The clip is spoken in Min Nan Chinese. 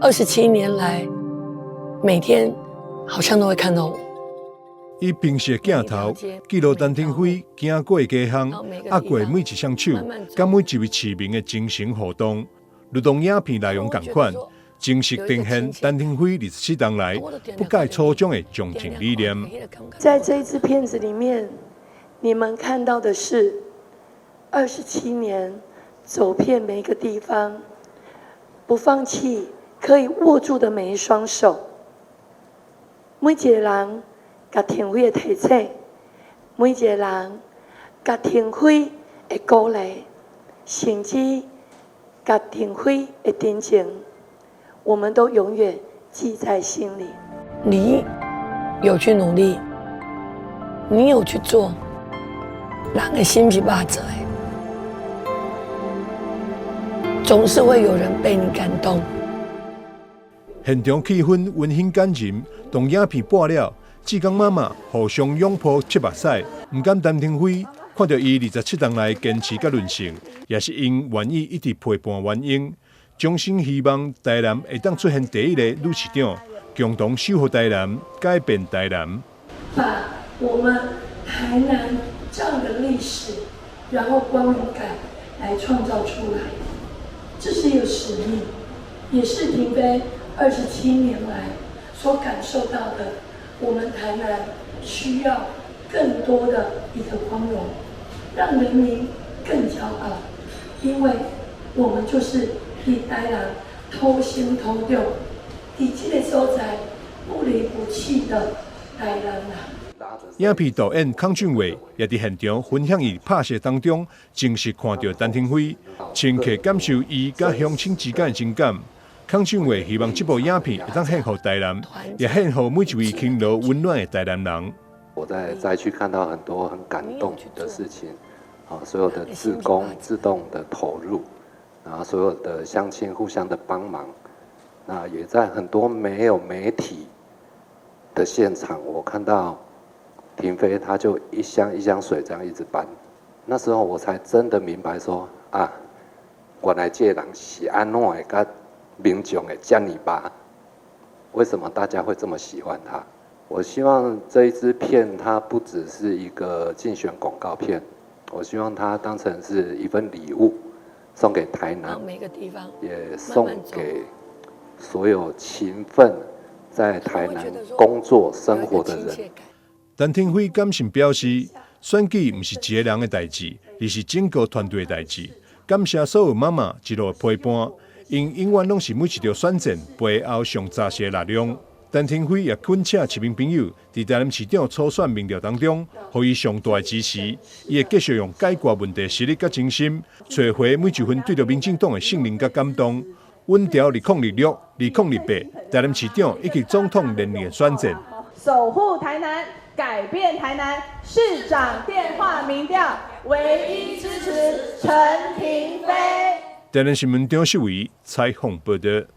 27年來，每天好像都會看到我。伊平時的鏡頭記錄陳亭妃行過的街巷，握過每一雙手，佮每一位市民的精神互動，如同影片內容仝款，真實呈現陳亭妃27冬來不改初衷的從政理念。在這一支片子裡面，你們看到的是27年走遍每一個地方，不放棄可以握住的每一雙手，每一個人共亭妃的提醒，每一個人共亭妃的鼓勵，甚至共亭妃的真情，我們都永遠記在心裡。你有去努力，你有去做，人的心是肉做的，總是會有人被你感動。現場氣氛溫馨感人，當影片播了，志工媽媽互相擁抱拭目屎，毋但陳亭妃看著伊27冬來堅持佮韌性，也是𪜶願意一直陪伴原因。衷心希望台南會當出現第一個女市長，共同守護台南，改變台南。把我們台南這樣的歷史，然後光榮感來創造出來，這是一個使命，也是亭妃27年來所感受到的。我們台南需要更多的一個光榮，讓人民更驕傲，因為我們就是佇台南土生土長，佇這個所在不離不棄的台南人。影片導演康俊偉也佇現場分享伊拍攝當中，真實看著陳亭妃，深刻感受伊佮鄉親之間的情感。康俊偉希望這部影片會當獻予台南，也獻予每一位勤勞溫暖的台南人。我在災區看到很多很感動的事情，啊，所有的志工自動的投入，然後所有的鄉親互相的幫忙，那也在很多沒有媒體的現場，我看到亭妃他就一箱一箱水這樣一直搬，那時候我才真的明白說啊，原來這個人是按怎會佮民眾會遮爾密，為什麼大家會這麼喜歡他？我希望這一支片，它不只是一個競選廣告片，我希望它當成是一份禮物，送給台南，也送給所有勤奮在台南工作生活的人。陳亭妃感性表示，選舉毋是一個人的代誌，而是整個團隊的代誌。感謝所有媽媽一路陪伴，𪜶永遠攏是每一場選戰背後上紮實的力量。陳亭妃也懇請市民朋友，佇台南市長初選民調當中，予伊上大的支持。伊會繼續用解決問題實力佮精神，揣回每一份對著民進黨的信任佮感動，穩牢2026、2028台南市長以及總統連任選戰。守護台南，改變台南，市長電話民調唯一支持陳亭妃。台南新聞張秀偉採訪報道。